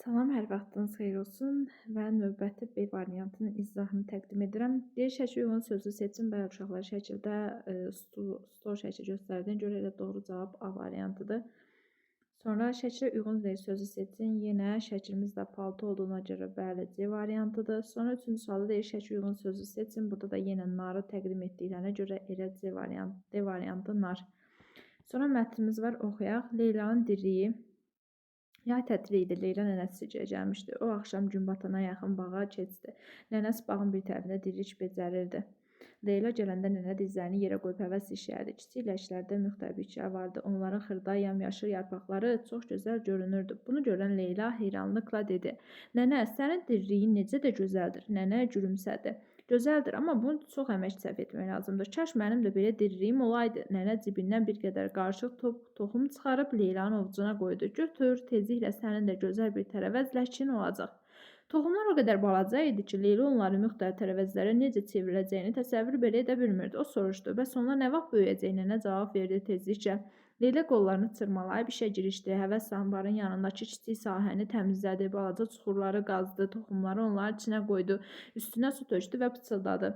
Salam, hər vaxtınız xeyir olsun və növbəti B variantının izahını təqdim edirəm. Deyir, şəkil uyğun sözü seçin. Bəli, uşaqlar, şəkildə stol şəkli göstərdiyinə görə elə doğru cavab A variantıdır. Sonra şəkilə uyğun deyir, sözü seçin. Yenə şəklimiz də palto olduğuna görə bəli, C variantıdır. Sonra üçüncü sualda deyir, şəkil uyğun sözü seçin. Burada da yenə narı təqdim etdiklərinə görə elə C variantı, D variantı nar. Sonra mətnimiz var, oxuyaq. Leylanın diriyi. Yay tətili idi. Leyla nənəsi gəlmişdi. O axşam gün batana yaxın bağa keçdi. Nənəsi bağın bir tərəfində dirilik becərirdi. Leyla gələndə nənə dizlərini yerə qoyub həvəslə işləyirdi. Kiçik ləşlərdə müxtəlif bitkilər vardı. Onların xırda, yamyaşıl yarpaqları çox gözəl görünürdü. Bunu görən Leyla heyranlıqla dedi: "Nənə, sənin diriliyin necə də gözəldir." Nənə gülümsədi. Gözəldir, amma bunu çox əmək sərf etmək lazımdır. Kaş mənim də belə diriyim olaydı. Nənə cibindən bir qədər qarışıq toxum çıxarıb Leylanın ovucuna qoydu. Götür, tezliklə sənin də gözəl bir tərəvəz ləkin olacaq. Toxumlar o qədər balaca idi ki, Leyla onları müxtəlif tərəvəzlərə necə çevriləcəyini təsəvvür belə edə bilmirdi. O soruşdu: "Bəs onlar nə vaxt böyüyəcək?" Nənə cavab verdi: "Tezliklə." Leyla qollarını çırmalayıb işə girişdi. Həvəslə anbarın yanındakı kiçik sahəni təmizlədi, balaca çuxurları qazdı, toxumları onların içinə qoydu, üstünə su tökdü və pıçıldadı: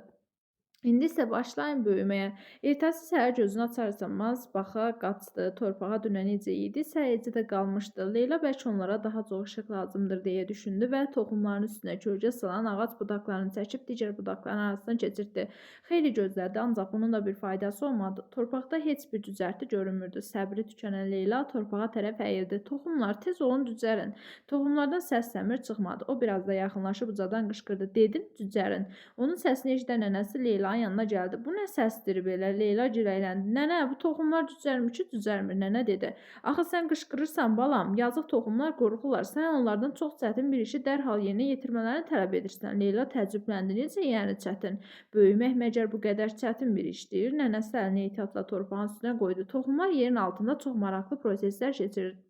"İndi isə başlayın böyüməyə." Ertəsi səhər gözünü açar-açmaz baxa qaçdı. Torpağa dünən necə idisə, eləcə də qalmışdı. Leyla bəlkə onlara daha çox işıq lazımdır deyə düşündü və toxumların üstünə kölgə salan ağac budaqlarını çəkib digər budaqların arasına keçirtdi. Xeyli gözlədi, ancaq bunun da bir faydası olmadı. Torpaqda heç bir cücərti görünmürdü. Səbri tükənən Leyla torpağa tərəf əyildi. "Toxumlar, tez olun, cücərin." Toxumlardan səs-səmir çıxmadı. O biraz da yaxınlaşıb ucadan qışqırdı: "Dedim, cücərin." Onun səsini eşidən nənəsi Leylanın yanına gəldi. "Bu nə səsdir belə?" Leyla girəyləndi. "Nənə, bu toxumlar cücərmir ki, cücərmir." Nənə dedi: "Axı sən qışqırırsan balam, yazıq toxumlar qorxurlar. Sən onlardan çox çətin bir işi dərhal yerinə yetirmələrini tələb edirsən." Leyla təəccübləndi. "Necə yəni çətin? Böyümək məgər bu qədər çətin bir işdir?" Nənəsi əlini ehtiyatla torpağın üstünə qoydu. "Toxumlar yerin altında çox maraqlı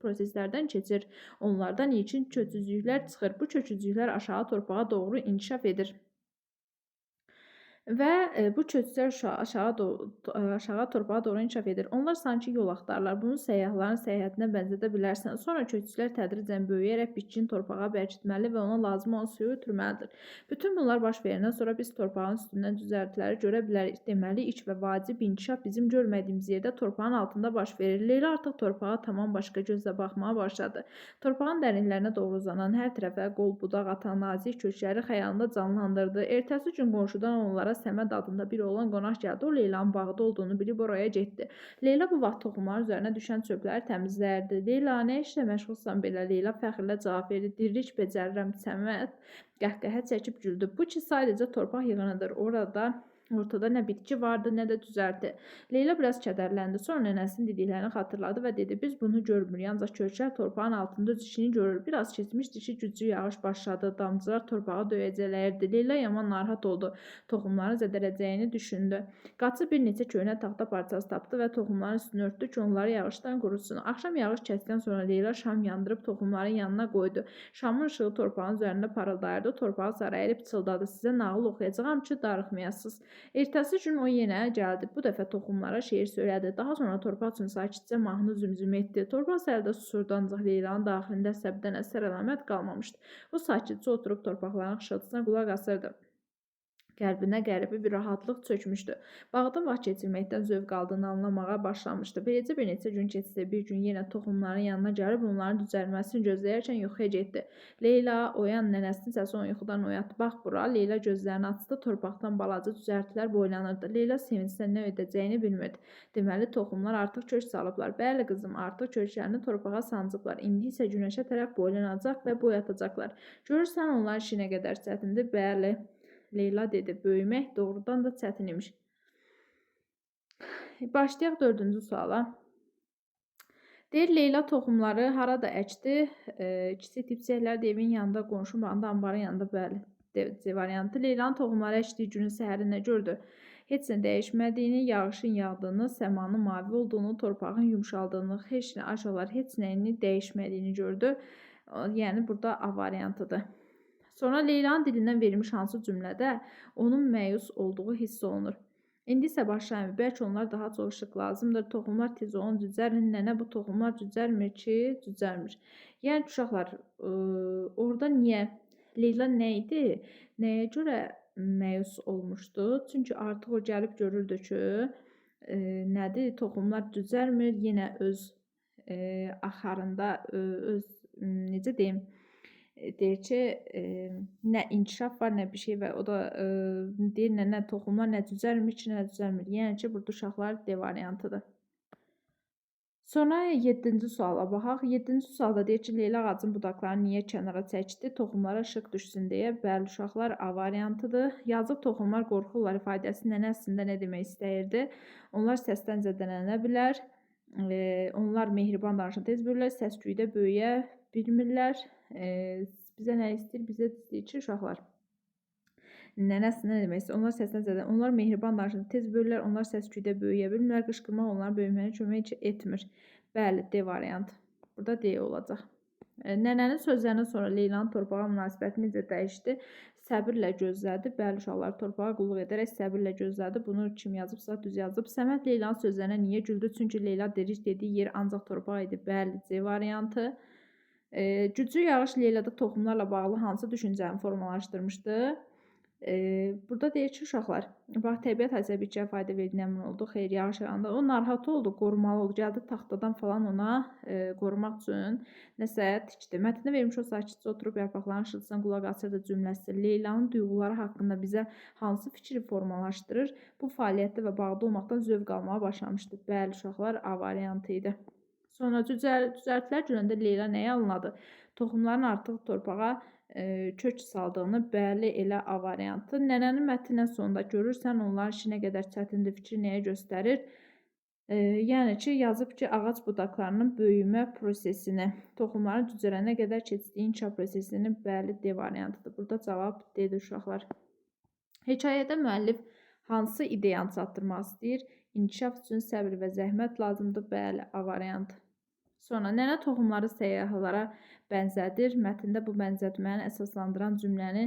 proseslərdən keçir. Onlardan ilkin köçücüklər çıxır. Bu köçücüklər aşağı torpağa doğru inkişaf edir. Və bu köçlər aşağı torpağa doğru inkişaf edir. Onlar sanki yol axtarırlar. Bunu səyyahların səyahətinə bənzədə bilərsən. Sonra köçlər tədricən böyüyərək bitkini torpağa bərkitməli və ona lazım olan suyu ötürməlidir. Bütün bunlar baş verəndən sonra biz torpağın üstündən cüzərtiləri görə bilərik. Deməli, ilk və vacib inkişaf bizim görmədiyimiz yerdə torpağın altında baş verir." Leyla artıq torpağa tamam başqa gözlə baxmağa başladı. Torpağın dərinliklərinə doğru uzanan, hər tərəfə qol budaq atan nazik kökləri xəyalında canlandırdı. Ertəsi gün qonşudan onlara Səməd adında bir oğlan qonaq gəldi. O Leylanın bağda olduğunu bilib oraya getdi. Leyla bu vaxt toxumların üzərinə düşən çöpləri təmizləyirdi. "Leyla, nə işlə məşğulsan belə?" Leyla fəxrlə cavab verdi: "Dirilik becərirəm." Səməd qəhqəhə çəkib güldü. "Bu ki sadəcə torpaq yığınıdır. Ortada nə bitki vardı, nə də cüzərti." Leyla biraz kədərləndi. Sonra nənəsinin dediklərini xatırladı və dedi: "Biz bunu görmürük, ancaq köklər torpağın altında öz işini görür." Biraz keçmişdi ki, güclü yağış başladı. Damcılar torpağı döyəcləyirdi. Leyla yaman narahat oldu. Toxumların zədələcəyini düşündü. Qaçıb bir neçə köhnə taxta parçası tapdı və toxumların üstünü örtdü ki, onları yağışdan qorusun. Axşam yağış kəsdən sonra Leyla şam yandırıb toxumların yanına qoydu. Şamın işığı torpağın üzərində parıldayırdı. O torpağa sarı əyilib pıçıldadı: "Sizə nağıl oxuyacağam ki, darıxmayasınız." Ertəsi gün o yenə gəldi. Bu dəfə toxumlara şeir söylədi. Daha sonra torpaq üçün sakitcə mahnı zümzümə etdi. Torpaq sərdə susurdu, ancaq Leylanın daxilində əsəbdən əsər əlamət qalmamışdı. O sakitcə oturub torpaqların xışıltısına qulaq asırdı. Qəlbinə qəribə bir rahatlıq çökmüşdü. Bağda vaxt keçirməkdən zövq aldığını anlamağa başlamışdı. Beləcə bir neçə gün keçdi. Bir gün yenə toxumların yanına gəlib onların düzəlməsini gözləyərkən yuxuya getdi. "Leyla, oyan!" Nənəsinin səsi onu yuxudan oyatdı. "Bax bura." Leyla gözlərini açdı. Torpaqdan balaca cüzərtilər boylanırdı. Leyla sevincdən nə edəcəyini bilmirdi. "Deməli, toxumlar artıq kök salıblar." "Bəli, qızım, artıq köklərini torpağa sancıblar. İndi isə günəşə tərəf boylanacaq və boy atacaqlar. Görürsən, onların işi nə qədər çətindir?" "Bəli," Leyla dedi, "böyümək doğrudan da çətin imiş." Başlayaq dördüncü suala. Deyir, Leyla toxumları harada əkdi? Kiçik dipçəklər də evin yanında, qonşu bağında, anbarın yanında. Bəli, C variantı. Leylanın toxumları əkdiyi günün səhəri nə gördü? Heç nə dəyişmədiyini, yağışın yağdığını, səmanın mavi olduğunu, torpağın yumşaldığını, heç nə aşağılar, heç nəyini dəyişmədiyini gördü. Yəni, burada A variantıdır. Sonra Leylanın dilindən verilmiş hansı cümlədə onun məyus olduğu hiss olunur? İndi isə başlayın. Bəlkə onlar daha çox işıq lazımdır. Toxumlar tez olun cücərin. Nənə bu toxumlar cücərmir ki, cücərmir. Yəni uşaqlar, orada niyə? Leyla nə idi? Nəyə görə məyus olmuşdu? Çünki artıq o gəlib görürdü ki, nədir? Toxumlar cücərmir. Yenə öz axarında öz necə deyim? Deyir ki, nə inkişaf var, nə bir şey və o da deyir, nənə toxumlar nə cücərmir ki, nə cücərmir. Yəni ki, burada uşaqlar D variantıdır. Sonra 7-ci suala baxaq. 7-ci sualda deyir ki, Leyla ağacın budaqlarını niyə kənara çəkdi? Toxumlara işıq düşsün deyə. Bəli, uşaqlar A variantıdır. Yazıq toxumlar qorxurlar ifadəsi nənə əslində nə demək istəyirdi? Onlar səsdən zədələnə bilər. Onlar mehriban danışan tez böyürlər, səs-küydə böyüyə bilmirlər. Bizə nə istəyir? Bizə istəyir ki, uşaqlar nənə əslində nə demək istəyir? Onlar səsdən zədələnir. Onlar mehriban danışan tez böyürlər, onlar səs-küydə böyüyə bilmirlər. Qışqırmaq onların böyüməyinə kömək etmir. Bəli, D variantı. Burada D olacaq. Nənənin sözlərindən sonra Leylanın torpağa münasibəti necə dəyişdi? Səbirlə gözlədi. Bəli, uşaqlar torpağa qulluq edərək səbirlə gözlədi. Bunu kim yazıbsa düz yazıb. Səməd Leylanın sözlərinə niyə güldü? Çünki Leyla dediyi yer ancaq torpaq idi. Bəli, C variantı. Güclü yağış Leylada toxumlarla bağlı hansı düşüncəni formalaşdırmışdı? Burada deyir ki, uşaqlar, bax, təbiət hadisəsi bitkiyə fayda verdiyinə əmin oldu. Xeyr, yağış yağanda o narahat oldu, qorumalı oldu. Gəldi taxtadan falan ona qorumaq üçün nəsə tikdi. Mətndə verilmiş o sakitcə oturub yarpaqların şırıltısına qulaq asırdı cümləsi Leylanın duyğuları haqqında bizə hansı fikri formalaşdırır? Bu fəaliyyətdə və bağda olmaqdan zövq almağa başlamışdı. Bəli, uşaqlar, A variantı idi. Sonra cücərtilər görəndə Leyla nəyi anladı? Toxumların artıq torpağa kök saldığını, bəli, elə A variantı. Nənənin mətnindən sonunda görürsən, onların işi nə qədər çətindir, fikri nəyə göstərir? Yəni ki, yazıb ki, ağac budaqlarının böyümə prosesini, toxumların cücərənə qədər keçdiyi inkişaf prosesini, bəli, D variantıdır. Burada cavab D-dir uşaqlar. Hekayədə müəllif hansı ideyanı çatdırmaq istəyir? İnkişaf üçün səbir və zəhmət lazımdır, bəli, A variantı. Sonra nənə toxumları səyyahlara bənzədir. Mətndə bu bənzətməni əsaslandıran cümləni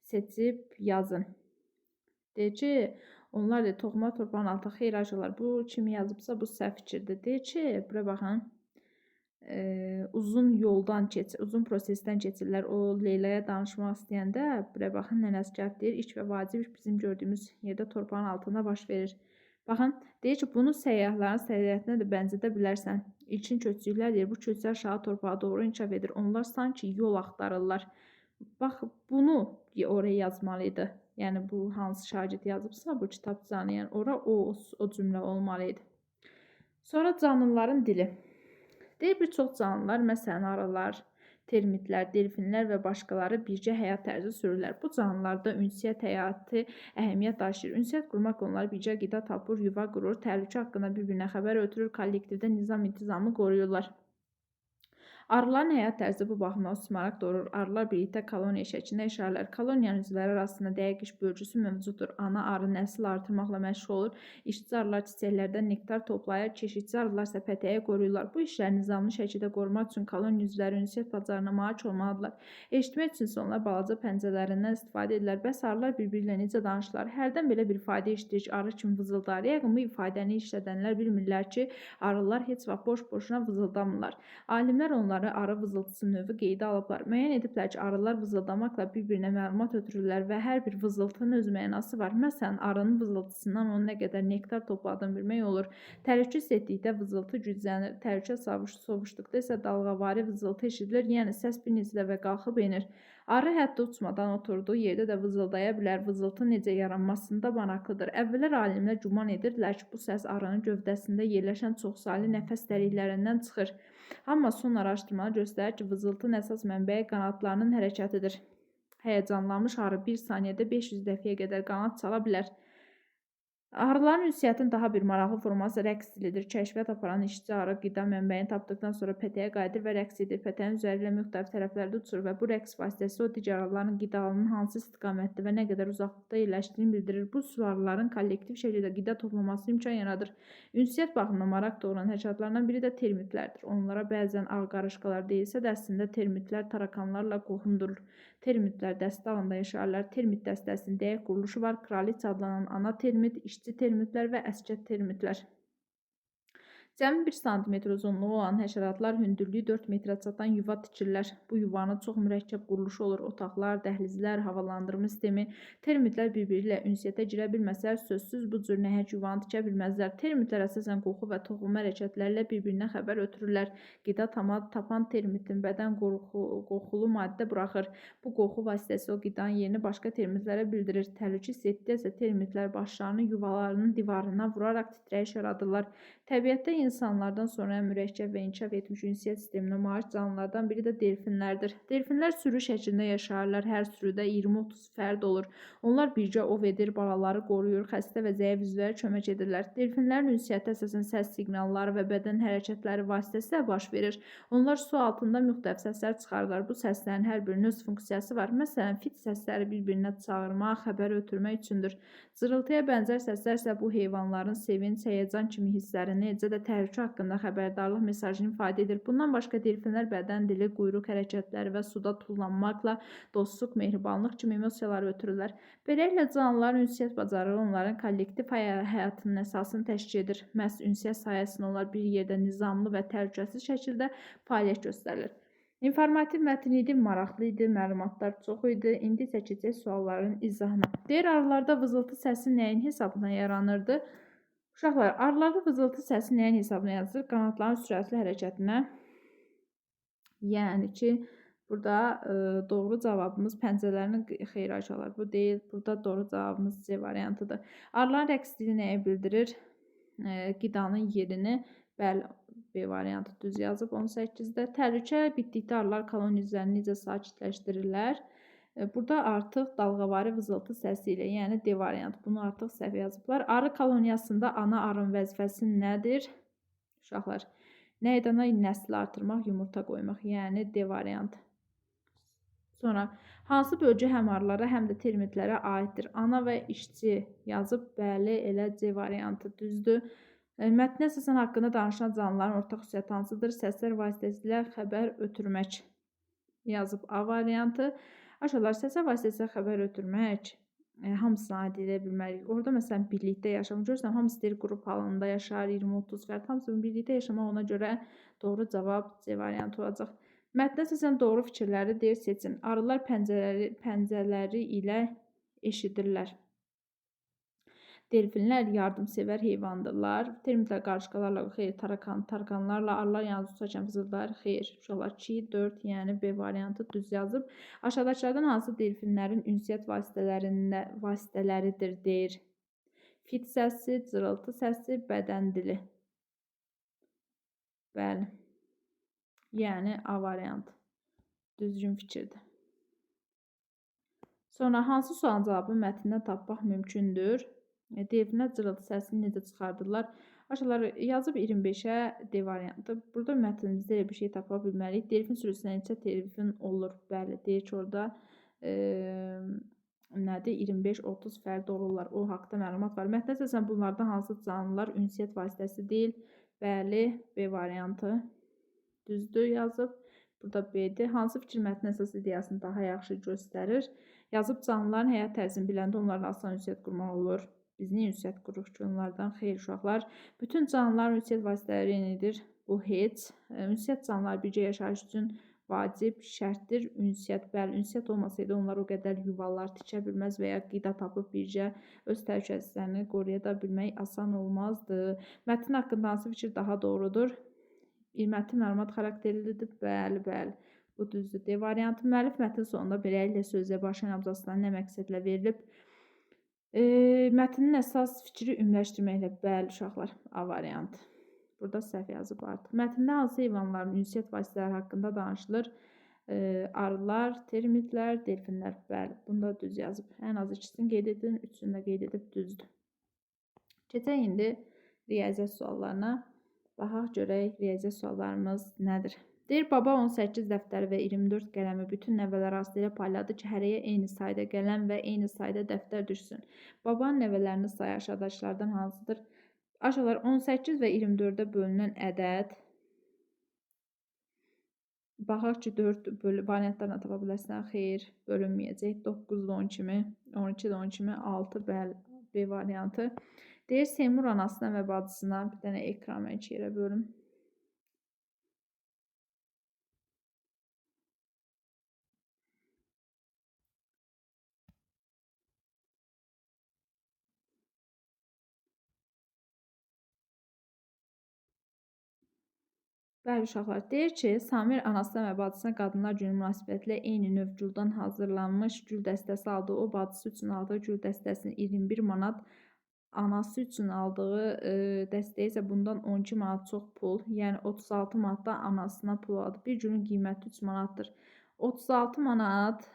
seçib yazın. Deyir ki, onlar deyir, toxumlar torpağın altında. Xeyr, uşaqlar, bu kimi yazıbsa bu səhv fikirdir. Deyir ki, bura baxın, uzun yoldan keçir, uzun prosesdən keçirlər. O Leylaya danışmaq istəyəndə, bura baxın, nənəsi gəlib deyir, ilk və vacib iş bizim gördüyümüz yerdə torpağın altında baş verir. Baxın, deyir ki, bunu səyyahların səyahətinə də bənzədə bilərsən. İlkin köçüklər deyir, bu köçlər aşağı torpağa doğru inkişaf edir. Onlar sanki yol axtarırlar. Bax, bunu oraya yazmalı idi. Yəni, bu hansı şagird yazıbsa, bu kitabcanı, yəni ora o cümlə olmalı idi. Sonra canlıların dili. Deyir, bir çox canlılar, məsələn, arılar, termitlər, delfinlər və başqaları bircə həyat tərzi sürürlər. Bu canlılarda ünsiyyət həyatı əhəmiyyət daşıyır. Ünsiyyət qurmaq onları bircə qida tapır, yuva qurur, təhlükə haqqında bir-birinə xəbər ötürür, kollektivdə nizam-intizamı qoruyurlar. Arıların həyat tərzi bu baxımdan xüsusi maraq doğurur. Arılar birlikdə koloniya şəklində yaşayırlar. Koloniyanın üzvləri arasında dəqiq iş bölgüsü mövcuddur. Ana arı nəsil artırmaqla məşğul olur. İşçi arılar çiçəklərdən nektar toplayır. Keşikçi arılar isə pətəyi qoruyurlar. Bu işləri nizamlı şəkildə qorumaq üçün koloniya üzvləri ünsiyyət bacarığına malik olmalıdırlar. Eşitmək üçün isə onlar balaca pəncərələrindən istifadə edirlər. Bəs arılar bir-biri ilə necə danışırlar? Hərdən belə bir ifadə eşidirik. Arı kimi vızıldar. Yəqin bu ifadəni işlədənlər bilmirlər ki, arılar heç vaxt boş-boşuna vızıldamırlar. Alimlər onları arı vızıltısı növü qeydə alıblar. Müəyyən ediblər ki, arılar vızıldamaqla bir-birinə məlumat ötürürlər və hər bir vızıltının öz mənası var. Məsələn, arının vızıltısından onun nə qədər nektar topladığını bilmək olur. Təhlükə hiss etdikdə vızıltı güclənir. Təhlükə sovuşduqda isə dalğavari vızıltı eşidilir. Yəni səs bir neçə dəfə qalxıb enir. Arı hətta uçmadan oturduğu yerdə də vızıldaya bilər. Vızıltı necə yaranmasında maraqlıdır. Əvvəllər alimlər güman edirdilər ki, bu səs arının gövdəsində yerləşən çoxsaylı nəfəs dəliklərindən çıxır. Amma son araşdırmalar göstərir ki, vızıltının əsas mənbəyi qanadlarının hərəkətidir. Həyəcanlanmış arı bir saniyədə 500 dəfəyə qədər qanad çala bilər. Arıların ünsiyyətinin daha bir maraqlı forması rəqs dilidir. Kəşfiyyat aparan işçi arı qida mənbəyini tapdıqdan sonra pətəyə qayıdır və rəqs edir. Pətəyin üzəri ilə müxtəlif tərəflərdə uçur və bu rəqs vasitəsilə o digər arıların qidalarının hansı istiqamətdə və nə qədər uzaqlıqda yerləşdiyini bildirir. Bu üsul arıların kollektiv şəkildə qida toplamasına imkan yaradır. Ünsiyyət baxımından maraq doğuran həşəratlardan biri də termitlərdir. Onlara bəzən ağ qarışqalar deyilsə də əslində termitlər tarakanlarla qohumdur. Termitlər dəstə halında yaşayırlar. Termit dəstəsinin dəqiq quruluşu var. Kraliça adlanan ana termit, işçi İşçi termitlər və əsgər termitlər. Cəmi 1 sm uzunluğu olan həşəratlar hündürlüyü 4 metrə çatan yuva tikirlər. Bu yuvanın çox mürəkkəb quruluşu olur. Otaqlar, dəhlizlər, havalandırma sistemi. Termitlər bir-biri ilə ünsiyyətə girə bilməsələr, sözsüz bu cür nəhəng yuvanı tikə bilməzlər. Termitlər əsasən qoxu və toxunma hərəkətlərlə bir-birinə xəbər ötürürlər. Qida tapan termitin bədən qoxulu maddə buraxır. Bu qoxu vasitəsilə o qidanın yerini başqa termitlərə bildirir. Təhlükə hiss etdikcə termitlər başlarını yuvalarının divarına vuraraq titrəyiş yaradırlar. Təbiətdə insanlardan sonra mürəkkəb və inkişaf etmiş ünsiyyət sisteminə malik canlılardan biri də delfinlərdir. Delfinlər sürü şəklində yaşayırlar. Hər sürüdə 20-30 fərd olur. Onlar bircə ov edir, balaları qoruyur, xəstə və zəif üzvlərə kömək edirlər. Delfinlərin ünsiyyəti əsasən səs siqnalları və bədən hərəkətləri vasitəsilə baş verir. Onlar su altında müxtəlif səslər çıxarırlar. Bu səslərin hər birinin öz funksiyası var. Məsələn, fit səsləri bir-birinə çağırmaq, xəbər ötürmək üçündür. Cırıltıya bənzər səslər isə bu heyvanların sevinc, həyəcan kimi hisslərini, eləcə də təhlükə haqqında xəbərdarlıq mesajını ifadə edir. Bundan başqa delfinlər bədən dili, quyruq hərəkətləri və suda tullanmaqla dostluq, mehribanlıq kimi emosiyaları ötürürlər. Beləliklə, canlıların ünsiyyət bacarığı onların kollektiv həyatının əsasını təşkil edir. Məhz ünsiyyət sayəsində onlar bir yerdə nizamlı və təhlükəsiz şəkildə fəaliyyət göstərirlər. İnformativ mətn idi, maraqlı idi, məlumatlar çox idi. İndi isə keçək sualların izahına. Deyir, arılarda vızıltı səsi nəyin hesabına yaranırdı? Uşaqlar, arılarda vızıltı səsi nəyin hesabına yazılır? Qanadların sürətli hərəkətinə. Yəni ki, burada doğru cavabımız pəncələrinin xeyir uşaqlar, bu deyil. Burada doğru cavabımız C variantıdır. Arıların rəqs dili nəyi bildirir? Qidanın yerini. Bəli, B variantı düz yazıb 18-də. Təhlükə bitdikdə arılar koloniya üzvlərini necə sakitləşdirirlər? Burada artıq dalğavari vızıltı səsi ilə, yəni D variantı. Bunu artıq səhv yazıblar. Arı koloniyasında ana arının vəzifəsi nədir? Uşaqlar, nə idi? Ana nəsli artırmaq, yumurta qoymaq, yəni D variantı. Sonra, hansı bölgü həm arılara, həm də termitlərə aiddir? Ana və işçi yazıb, bəli, elə C variantı düzdür. Mətnə əsasən haqqında danışılan canlıların ortaq xüsusiyyəti hansıdır? Səslər vasitəsilə xəbər ötürmək yazıb A variantı. Aşağılar, səslər vasitəsilə xəbər ötürmək hamısına aid edə bilmərik. Orada məsələn birlikdə yaşamaq. Görürsən, hamısı deyir qrup halında yaşar, 20-30 fərd. Hamısı birlikdə yaşamaq, ona görə doğru cavab C variantı olacaq. Mətnə əsasən doğru fikirləri deyir seçin. Arılar pəncələri ilə eşidirlər. Delfinlər yardımsevər heyvandırlar. Termitlər qarışqalarla, xeyr, tarkanlarla, arılar yalnız uçarkən fızıldayır, xeyr. Uşaqlar 2, 4, yəni B variantı düz yazıb. Aşağıdakılardan hansı delfinlərin ünsiyyət vasitələridir deyir. Fit səsi, cırıltı səsi, bədən dili. Bəli. Yəni A variantı. Düzgün fikirdir. Sonra hansı sualın cavabı mətndən tapmaq mümkündür? Delfinlər cırıltı səsini necə çıxardırlar? Aşağılar yazıb 25-ə D variantı. Burada mətnimizdə elə bir şey tapa bilməliyik. Delfin sürüsünə neçə delfin olur? Bəli, deyir ki, orada nədir? 25-30 fərd olurlar. O haqda məlumat var. Mətnə əsasən bunlardan hansı canlılar ünsiyyət vasitəsi deyil? Bəli, B variantı düzdür yazıb. Burada B-dir. Hansı fikir mətnin əsas ideyasını daha yaxşı göstərir? Yazıb canlıların həyat tərzini biləndə onlarla asan ünsiyyət qurmaq olur. Biz niyə ünsiyyət qururuq ki onlardan? Xeyr uşaqlar. Bütün canlıların ünsiyyət vasitələri eynidir. Bu heç. Ünsiyyət canlılar bircə yaşayış üçün vacib şərtdir. Ünsiyyət, bəli, ünsiyyət olmasaydı onlar o qədər yuvalar tikə bilməz və ya qida tapıb bircə öz təhlükəsizliyini qoruya da bilmək asan olmazdı. Mətn haqqında hansı fikir daha doğrudur? Mətn məlumat xarakterlidir. Bəli, bəli. Bu düzdür. D variantı. Müəllif mətn sonunda beləliklə sözlə başlayan abzasına nə məqsədlə verilib? Mətnin əsas fikri ümumiləşdirməklə. Bəli, uşaqlar, A variantı. Burada səhv yazıb artıq. Mətndə hansı heyvanların ünsiyyət vasitələri haqqında danışılır? Arılar, termitlər, delfinlər. Bəli, bunu da düz yazıb. Ən az ikisini qeyd edin, üçünü də qeyd edib düzdür. Keçək indi riyaziyyat suallarına. Baxaq görək riyaziyyat suallarımız nədir? Deyir, baba 18 dəftəri və 24 qələmi bütün nəvələr arasında elə payladı ki, hərəyə eyni sayda qələm və eyni sayda dəftər düşsün. Babanın nəvələrinin sayı aşağıdakılardan hansıdır? Aşağılar 18 və 24-ə bölünən ədəd. Baxaq ki, 4 variantlarla tapa bilərsən. Xeyr, bölünməyəcək. 9 da 10 kimi, 12 də 10 kimi, 6, bəli, B variantı. Deyir, Seymur anasına və bacısına bir dənə ekran mən iki yerə bölüm. Bəli, uşaqlar, deyir ki, Samir anasına və bacısına Qadınlar Günü münasibətilə eyni növ güldən hazırlanmış gül dəstəsi aldı. O, bacısı üçün aldığı gül dəstəsini 21 manat, anası üçün aldığı dəstəyə isə bundan 12 manat çox pul, yəni 36 manatda anasına pul aldı. Bir gülün qiyməti 3 manatdır. 36 manat,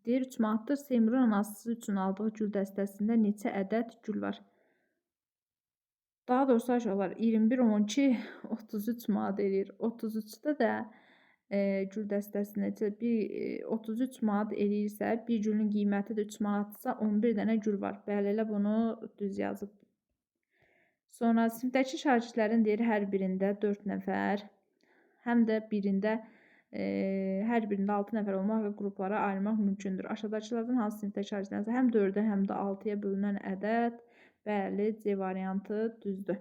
deyir 3 manatdır. Seymurun anası üçün aldığı gül dəstəsində neçə ədəd gül var? Daha doğrusu uşaqlar 21, 12, 33 manat eləyir. 33-də də gül dəstəsi neçə? 33 manat eləyirsə, bir gülün qiyməti də 3 manatdırsa, 11 dənə gül var. Bəli, elə bunu düz yazıb. Sonra sinifdəki şagirdlərin deyir, hər birində 4 nəfər, həm də birində, hər birində 6 nəfər olmaqla qruplara ayırmaq mümkündür. Aşağıdakılardan hansı sinifdəki şagirdlərin həm 4-ə, həm də 6-ya bölünən ədəd? Bəli, C variantı düzdür.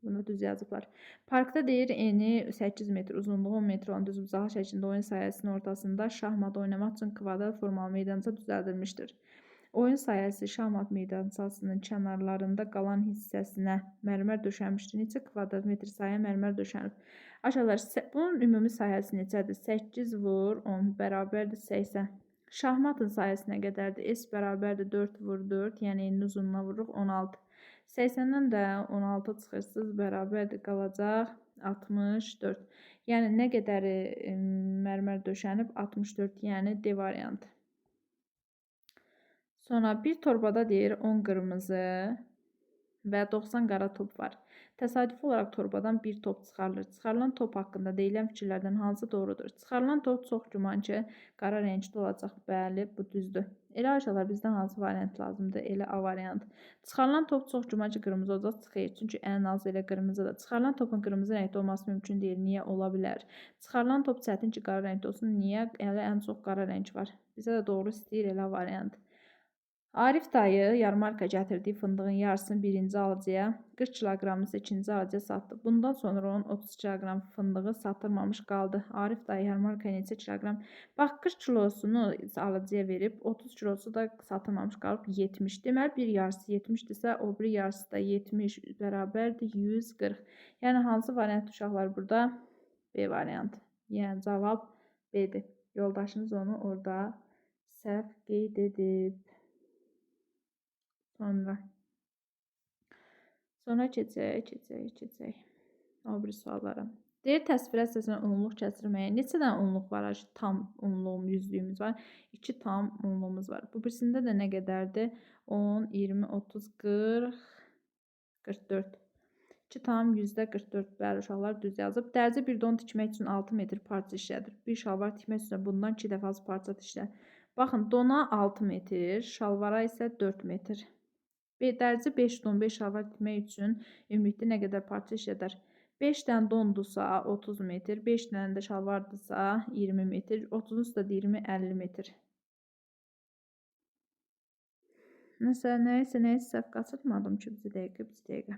Bunu düz yazıblar. Parkda deyir, eni 8 metr, uzunluğu 10 metr olan düzbucaqlı şəklində oyun sahəsinin ortasında şahmat oynamaq üçün kvadrat formalı meydança düzəldilmişdir. Oyun sahəsi şahmat meydançasının kənarlarında qalan hissəsinə mərmər döşənmişdir. Neçə kvadrat metr sahəyə mərmər döşənib? Aşağılar, bunun ümumi sahəsi neçədir? 8 vur 10 bərabərdir 80. Şahmatın sahəsi nə qədərdir? S bərabərdir 4 vur 4, yəni eninin uzunluğuna vururuq 16. 80-dən də 16 çıxırsınız, bərabərdir qalacaq 64. Yəni nə qədəri mərmər döşənib? 64, yəni D variantı. Sonra bir torbada deyir 10 qırmızı və 90 qara top var. Təsadüfi olaraq torbadan bir top çıxarılır. Çıxarılan top haqqında deyilən fikirlərdən hansı doğrudur? Çıxarılan top çox güman ki, qara rəngli olacaq. Bəli, bu düzdür. Elə uşaqlar, bizdən hansı variant lazımdır? Elə A variantı. Çıxarılan top çox güman ki, qırmızı olacaq. Xeyr, çünki ən az elə qırmızıdır. Çıxarılan topun qırmızı rəngdə olması mümkün deyil. Niyə? Ola bilər. Çıxarılan top çətin ki, qara rəngdə olsun. Niyə? Elə ən çox qara rəng var. Bizə də doğru istəyir elə A variantı. Arif dayı yarmarka gətirdiyi fındığın yarısını birinci alıcıya, 40 kiloqramını isə ikinci alıcıya satdı. Bundan sonra onun 30 kiloqram fındığı satılmamış qaldı. Arif dayı yarmarkaya neçə kiloqram? Bax, 40 kilosunu alıcıya verib, 30 kilosu da satılmamış qalıb 70. Deməli, bir yarısı 70-dirsə, o biri yarısı da 70 bərabərdir 140. Yəni, hansı variant uşaqlar burada? B variantı. Yəni, cavab B-dir. Yoldaşınız onu orada səhv qeyd edib. Sonra keçək. O biri suallara. Deyir, təsvirə əsasən onluq kəsdirməyə. Neçə dənə onluq var? Tam onluğum, yüzlüyümüz var. 2 tam onluğumuz var. Bu birisində də nə qədərdir? 10, 20, 30, 40, 44. 2 tam %44. Bəli, uşaqlar düz yazıb. Dərzi bir don tikmək üçün 6 metr parça işlədir. Bir şalvar tikmək üçün bundan 2 dəfə az parça işlədir. Baxın, dona 6 metr, şalvara isə 4 metr. Dərzi 5 don 5 şalvar tikmək üçün ümumilikdə nə qədər parça işlədər? 5 dənə dondursa 30 metr, 5 dənə də şalvardırsa 20 metr, 30-un üstə 20, 50 metr. Nəsə, nəysə, səhv qaçırtmadım ki, bir dəqiqə.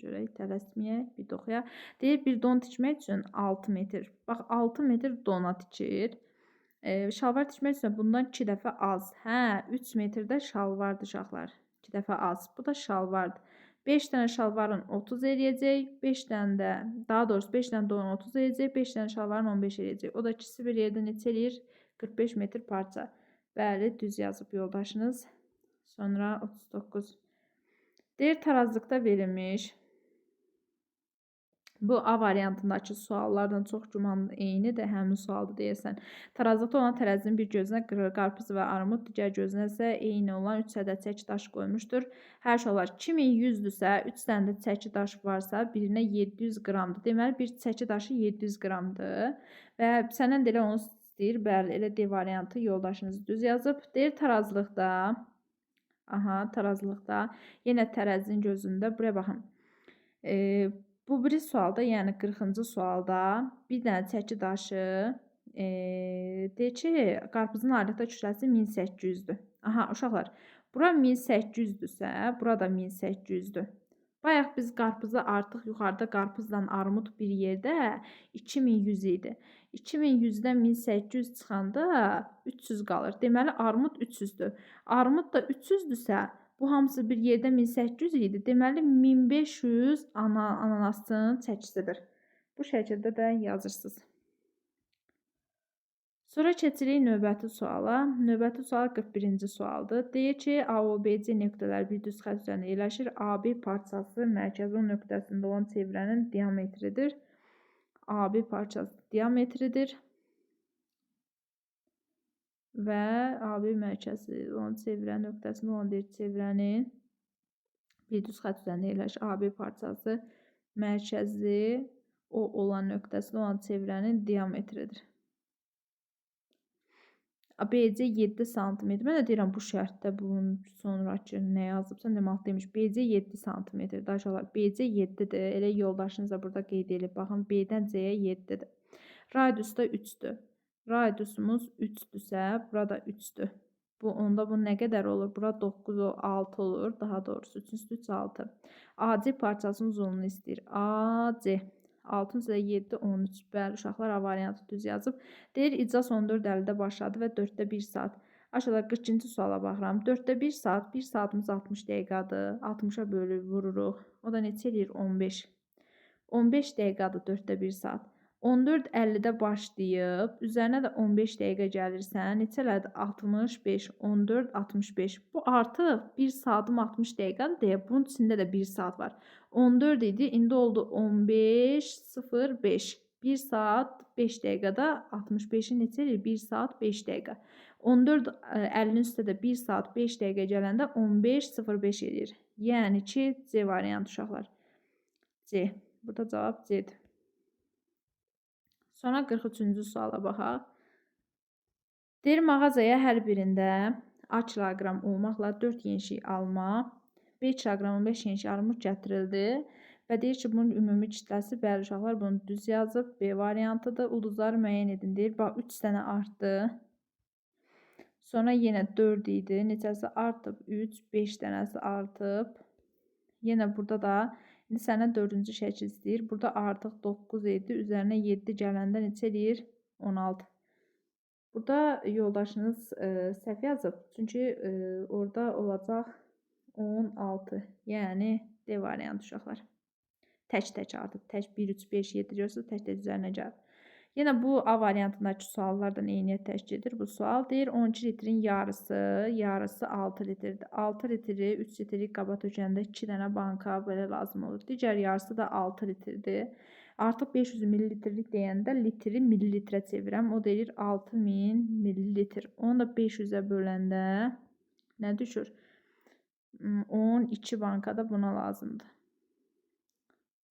Görək, tələsməyək, bir də oxuyaq. Deyir, bir don tikmək üçün 6 metr. Bax, 6 metr dona tikir. Şalvar tikmək üçün bundan 2 dəfə az. Hə, 3 metrdə şalvardır uşaqlar. 2 dəfə az. Bu da şalvardır. 5 dənə şalvarın 30 eləyəcək, 5 dənə də, daha doğrusu 5 dənə donun 30 eləyəcək, 5 dənə şalvarın 15 eləyəcək. O da ikisi bir yerdə neçə eləyir? 45 metr parça. Bəli, düz yazıb yoldaşınız. Sonra 39. Deyir, tarazlıqda verilmiş. Bu A variantındakı suallardan çox güman eynidir, həmin sualdır deyəsən. Tarazlıqda olan tərəzinin bir gözünə qarpız və armud, digər gözünə isə eyni olan 3 ədəd çəki daş qoymuşdur. Hər şey olar 2100-dürsə, 3 dənə də çəki daş varsa, birinə 700 qramdır. Deməli, bir çəki daşı 700 qramdır. Və səndən də elə onu istəyir. Bəli, elə D variantı yoldaşınız düz yazıb. Deyir, tarazlıqda, aha, tarazlıqda, yenə tərəzinin gözündə, buraya baxın. Bu biri sualda, yəni 40-cı sualda bir dənə çəki daşı Deyir ki, qarpızın ayrıqda kütləsi 1800-dür. Aha, uşaqlar, bura 1800-dürsə, bura da 1800-dür. Bayaq biz qarpızı artıq yuxarıda qarpızla armud bir yerdə 2100 idi. 2100-dən 1800 çıxanda 300 qalır. Deməli, armud 300-dür. Armud da 300-dürsə, bu hamısı bir yerdə 1800 idi. Deməli, 1500 ananasın çəkisidir. Bu şəkildə də yazırsınız. Sonra keçirik növbəti suala. Növbəti sual 41-ci sualdır. Deyir ki, AOBC nöqtələri bir düz xətt üzərində yerləşir. AB parçası mərkəzi O nöqtəsində olan çevrənin diametridir. AB parçası diametridir. Və AB mərkəzi olan çevrə nöqtəsində olan bir çevrənin bir düz xətt üzərində yerləşir. AB parçası mərkəzi O olan nöqtəsində olan çevrənin diametridir. BC 7 sm. Mən də deyirəm bu şərtdə bunun sonrakı nə yazıb? Sən demək demiş BC 7 sm. Uşaqlar, BC 7-dir. Elə yoldaşınız da burada qeyd edib. Baxın, B-dən C-yə 7-dir. Radius da 3-dür. Radiusumuz 3-dürsə, burada 3-dür. Bu, onda bu nə qədər olur? Bura 9, 6 olur. Daha doğrusu 3-ün üstü 3, 6. AC parçasının uzunluğunu istəyir. AC. 6-ın üstə 7, 13. Bəli, uşaqlar A variantı düz yazıb. Deyir, iclas 14:50-də başladı və 4-də 1 saat. Aşağıda 42-ci suala baxıram. 4-də 1 saat, 1 saatımız 60 dəqiqədir. 60-a bölüb vururuq. O da neçə eləyir? 15. 15 dəqiqədir 4-də 1 saat. 14:50-də başlayıb, üzərinə də 15 dəqiqə gəlirsən, neçə elədi? 65, 14, 65. Bu artıq 1 saatım 60 dəqiqədir deyə bunun içində də 1 saat var. 14 idi, indi oldu 15:05. 1 saat 5 dəqiqədə 65-i neçə eləyir? 1 saat 5 dəqiqə. 14:50-nin üstə də 1 saat 5 dəqiqə gələndə 15:05 eləyir. Yəni ki, C variantı uşaqlar. C. Burada cavab C-dir. Sonra 43-cü suala baxaq. Deyir, mağazaya hər birində A kiloqram olmaqla 4 yenşik alma, B kiloqram 15 yenşik armud gətirildi və deyir ki, bunun ümumi kütləsi, bəli uşaqlar bunu düz yazıb, B variantıdır. Ulduzları müəyyən edin. Deyir, bax 3 dənə artdı. Sonra yenə 4 idi. Neçəsi artıb? 3, 5 dənəsi artıb. Yenə burada da İndi sənə 4-cü şəkil istəyir. Burada artıq 9 idi. Üzərinə 7 gələndə neçə eləyir? 16. Burada yoldaşınız səhv yazıb. Çünki orada olacaq 16. Yəni D variantı uşaqlar. Tək-tək artıb. Tək 1, 3, 5, 7 görürsünüz. Tək-tək üzərinə gəlib. Yenə bu A variantındakı suallardan eyniyyət təşkil edir. Bu sual deyir 12 litrin yarısı 6 litrdir. 6 litri 3 litrlik qaba tökəndə 2 dənə banka belə lazım olur. Digər yarısı da 6 litrdir. Artıq 500 millilitrlik deyəndə litri millilitrə çevirəm. O deyir 6000 millilitr. Onu da 500-ə böləndə nə düşür? 12 banka da buna lazımdır.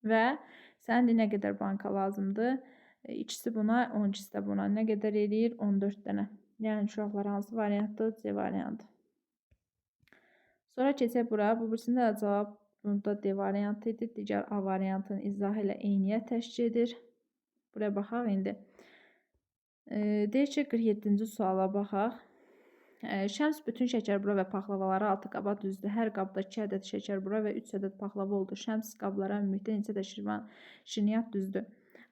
Və sənin nə qədər banka lazımdır? İkisi buna, 12-si də buna. Nə qədər eləyir? 14 dənə. Yəni, uşaqlar hansı variantdır? C variantı. Sonra keçək bura. Bu birisində də cavab bunda D variantı idi. Digər A variantının izahı ilə eyniyyət təşkil edir. Buraya baxaq indi. Deyir ki, 47-ci suala baxaq. Şəms bütün şəkərbura və paxlavaları 6 qaba düzdü. Hər qabda 2 ədəd şəkərbura və 3 ədəd paxlava oldu. Şəms qablara ümumilikdə neçə ədəd şirniyyat düzdü?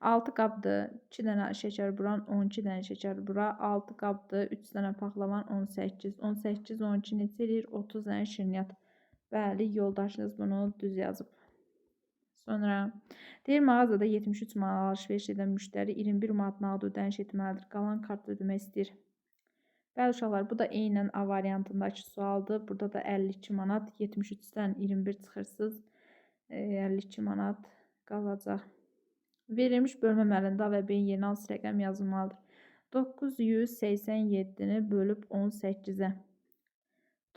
6 qabdır, 2 dənə şəkərburan, 12 dənə şəkərbura, 6 qabdır, 3 dənə paxlavan, 18, 18, 12 neçə eləyir? 30 dənə şirniyyat. Bəli, yoldaşınız bunu düz yazıb. Sonra deyir, mağazada 73 manat alış-veriş edən müştəri 21 manat nağd ödəniş etməlidir. Qalan kartla ödəmək istəyir. Bəli, uşaqlar, bu da eynən A variantındakı sualdır. Burada da 52 manat, 73-dən 21 çıxırsınız. 52 manat qalacaq. Verilmiş bölmə əməlində A və B-nin yerinə hansı rəqəm yazılmalıdır? 987-ni bölüb 18-ə.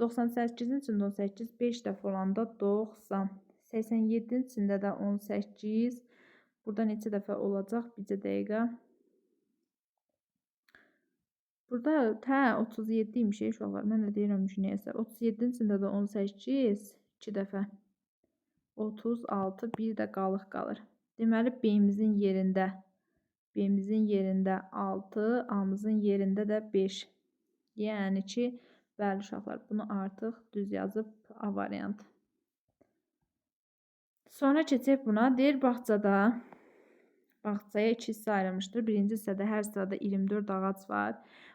98-in içində 18, 5 dəfə olanda 90. 87-nin içində də 18. Burada neçə dəfə olacaq? Bircə dəqiqə. Burada 37 imiş uşaqlar. Mən də deyirəm ki, nəyəsə. 37-nin içində də 18, 2 dəfə. 36, bir də qalıq qalır. Deməli, B-imizin yerində B-mizin yerində 6, A-mızın yerində də 5. Yəni ki, bəli uşaqlar, bunu artıq düz yazıb A variantı. Sonra keçək buna. Deyir, bağçaya 2 hissə ayrılmışdır. Birinci hissədə hər sırada 24 ağac var.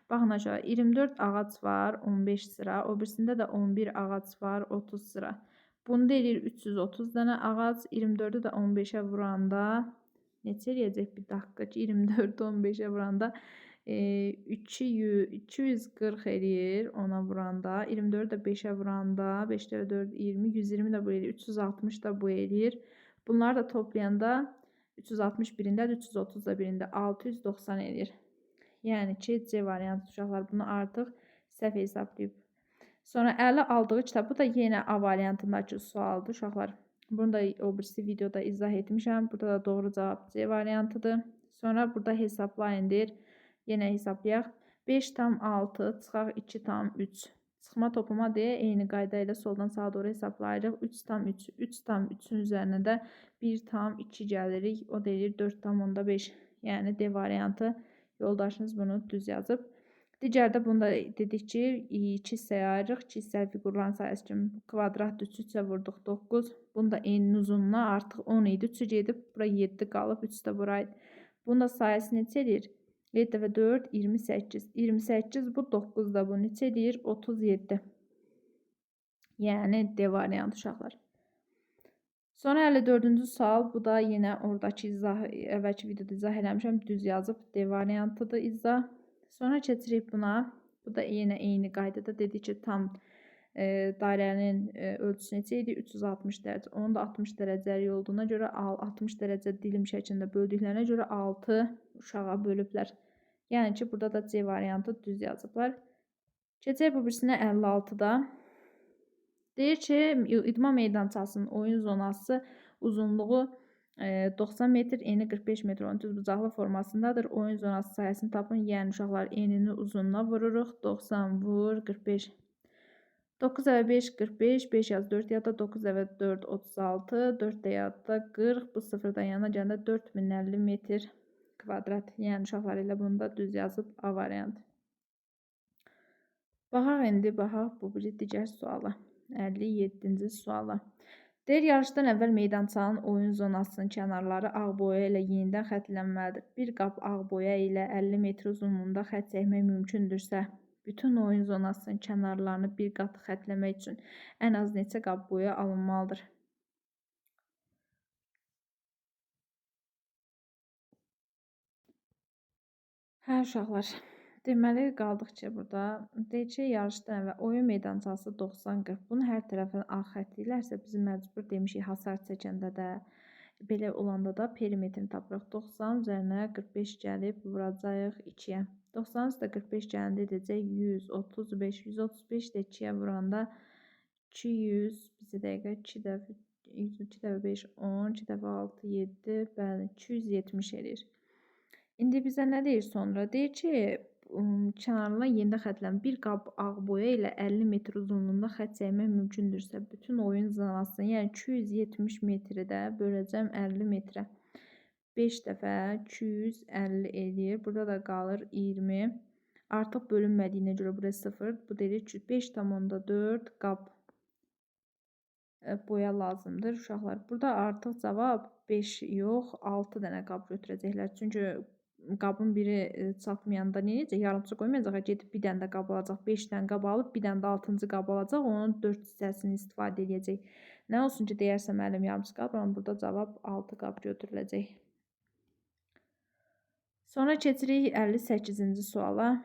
Baxın aşağı, 24 ağac var, 15 sıra. O birisində də 11 ağac var, 30 sıra. Bunu deyir 330 dənə ağac. 24-ü də 15-ə vuranda neçə eləyəcək? Bir dakika ki, 24-ü 15-ə vuranda 240 eləyir ona vuranda. 24-ü də 5-ə vuranda 5 dəfə 4, 20, 120 də bu eləyir. 360 da bu eləyir. Bunları da toplayanda 360 birində, 330 da birində 690 eləyir. Yəni ki, C variantı uşaqlar bunu artıq səhv hesablayıb. Sonra əli aldığı kitab, bu da yenə A variantındakı sualdır uşaqlar. Bunu da o birisi videoda izah etmişəm. Burada da doğru cavab C variantıdır. Sonra burada hesablayın deyir. Yenə hesablayaq. 5,6 çıxaq 2,3. Çıxma topuma deyə eyni qayda ilə soldan sağa doğru hesablayırıq. 3,3. 3,3-ün üzərinə də 1,2 gəlirik. O da eləyir 4,5. Yəni D variantı yoldaşınız bunu düz yazıb. Digərdə bunu da dedik ki, 2 hissəyə ayırırıq. 2 hissəli fiqurların sayəsi kimi kvadrat 3 3-ə vurduq 9. Bunu da eninin uzunluğuna artıq 10 idi. 3-ü gedib bura 7 qalıb, 3 də buraydı. Bunun da sayəsi neçə eləyir? 7 dəfə 4, 28. 28 bu, 9 da bu neçə eləyir? 37. Yəni D variantı uşaqlar. Sonra 54-cü sual. Bu da yenə oradakı izah, əvvəlki videoda izah eləmişəm. Düz yazıb D variantıdır izah. Sonra keçirik buna. Bu da yenə eyni qaydada dedik ki, tam dairənin ölçüsü neçə idi? 360 dərəcə. Onun da 60 dərəcəli olduğuna görə 60 dərəcə dilim şəklində böldüklərinə görə 6 uşağa bölüblər. Yəni ki, burada da C variantı düz yazıblar. Keçək bu birisinə 56-da. Deyir ki, idman meydançasının oyun zonası uzunluğu 90 metr, eni 45 metr olan düzbucaqlı formasındadır. Oyun zonası sahəsini tapın. Yəni uşaqlar enini uzunluğuna vururuq. 90 vur 45. 9 dəfə 5 45, 5 yaz 4 yadda, 9 dəfə 4 36, 4 də yadda 40. Bu sıfırdan yana gələndə 4050 metr kvadrat. Yəni uşaqlar elə bunu da düz yazıb A variantı. Baxaq indi, baxaq bu bir digər suala. 57-ci suala. Deyir, yarışdan əvvəl meydançanın oyun zonasının kənarları ağ boya ilə yenidən xətlənməlidir. Bir qap ağ boya ilə 50 metr uzunluğunda xətt çəkmək mümkündürsə, bütün oyun zonasının kənarlarını bir qat xətləmək üçün ən az neçə qap boya alınmalıdır? Hə, uşaqlar. Deməli, qaldıq ki, burada. Deyir ki, yarışdan əvvəl oyun meydançası 90-40. Bunu hər tərəfdən ağ xətləyirlərsə, biz məcbur demişik, hasar çəkəndə də, belə olanda da perimetrini tapırıq. 90 üzərinə 45 gəlib vuracağıq 2-yə. 90 üstə 45 gələndə edəcək 135. 135 də 2-yə vuranda 200, bizə dəqiqə 2 dəfə, 2 dəfə 5, 10, 2 dəfə 6, 7, bəli, 270 eləyir. İndi bizə nə deyir sonra? Deyir ki, kənarlarına yenidən xətlənmə. Bir qap ağ boya ilə 50 metr uzunluğunda xətt çəkmək mümkündürsə, bütün oyun zonasını, yəni 270 metri də böləcəm 50 metrə. 5 dəfə 250 eləyir. Burada da qalır 20. Artıq bölünmədiyinə görə buraya 0. Bu deyir ki, 5,4 qap boya lazımdır uşaqlar. Burada artıq cavab 5 yox, 6 dənə qap götürəcəklər. Çünki qabın biri çatmayanda nə edəcək? Yarımçı qoymayacaq, gedib bir dənə də qab alacaq. 5 dənə qab alıb, bir dənə də 6-cı qab alacaq. Onun 4 hissəsini istifadə edəcək. Nə olsun ki, deyərsə müəllim yarımçı qab, amma burada cavab 6 qab götürüləcək. Sonra keçirik 58-ci suala.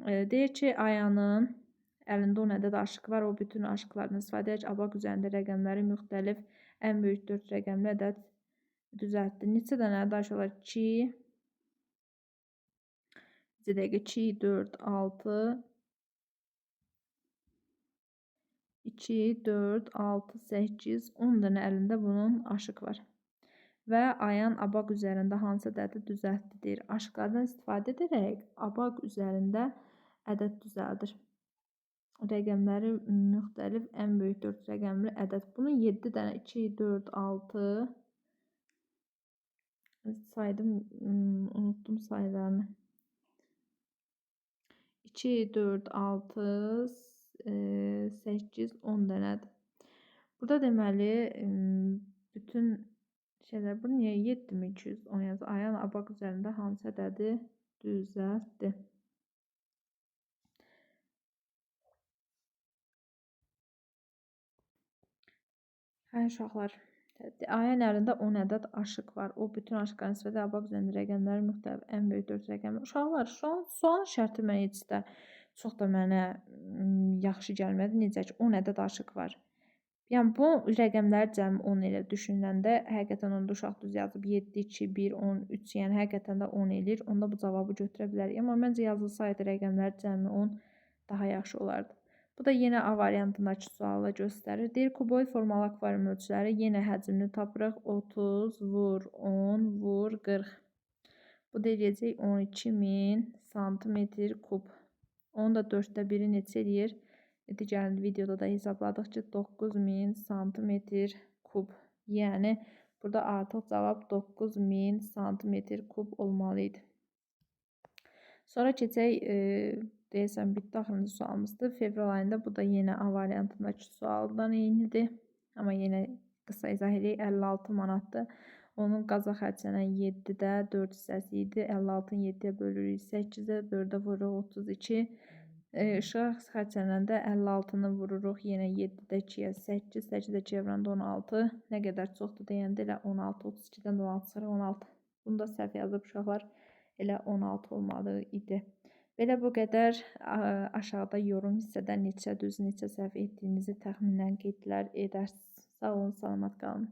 Deyir ki, Ayanın əlində 10 ədəd aşıq var. O bütün aşıqlardan istifadə edərək abaq üzərində rəqəmləri müxtəlif ən böyük 4 rəqəmli ədəd düzəltdi. Neçə dənə ədəd olar? 2, bir dəqiqə, 2, 4, 6, 2, 4, 6, 8, 10 dənə əlində bunun aşıq var. Və Ayan abaq üzərində hansı ədədi düzəltdi deyir. Aşıqlardan istifadə edərək abaq üzərində ədəd düzəldir. Rəqəmləri müxtəlif ən böyük 4 rəqəmli ədəd. Bunun 7 dənə 2, 4, 6, Saydım, unutdum sayılarını. 2, 4, 6, 8, 10 dənədir. Burada deməli, bütün şeylər, bu niyə 7210 yazır? Ayan abaq üzərində hansı ədədi düzəltdi? Hə, uşaqlar, Ayan əlində 10 ədəd aşıq var. O, bütün aşıqların nisbəti abaq üzərində rəqəmləri müxtəlif, ən böyük 4 rəqəmi. Uşaqlar, şu an sualın şərti mənə heç də çox da mənə yaxşı gəlmədi. Necə ki, 10 ədəd aşıq var. Yəni, bu rəqəmlər cəmi 10 elə düşünüləndə, həqiqətən onda uşaq düz yazıb 7, 2, 1, 10, 3, yəni həqiqətən də 10 eləyir. Onda bu cavabı götürə bilərik. Amma məncə yazılsaydı rəqəmlər cəmi 10 daha yaxşı olardı. Bu da yenə A variantındakı sualı göstərir. Deyir, kuboid formalı akvarium ölçüləri yenə həcmini tapırıq. 30 vur 10 vur 40. Bu da eləyəcək 12.000 santimetr kub. Onu da 4-də 1-i neçə eləyir? Digər videoda da hesabladıq ki, 9.000 santimetr kub. Yəni, burada artıq cavab 9.000 santimetr kub olmalı idi. Sonra keçək, deyəsən, bitdi axırıncı sualımızdır. Fevral ayında bu da yenə A variantındakı sualdan eynidir. Amma yenə qısa izah edək, 56 manatdır. Onun qaza xərclənən 7-də 4 hissəsi idi. 56-nı 7-yə bölürük, 8-ə, 4-ə vururuq, 32. İşığa xərclənəndə 56-nı vururuq, yenə 7-də 2-yə 8, 8-də 2-yə vuranda 16. Nə qədər çoxdur deyəndə elə 16, 32-dən də 16 çıxır, 16. Bunu da səhv yazıb uşaqlar, elə 16 olmalı idi. Belə bu qədər. Aşağıda yorum hissədə neçə düz, neçə səhv etdiyinizi təxminən qeydlər edərsiniz. Sağ olun, salamat qalın.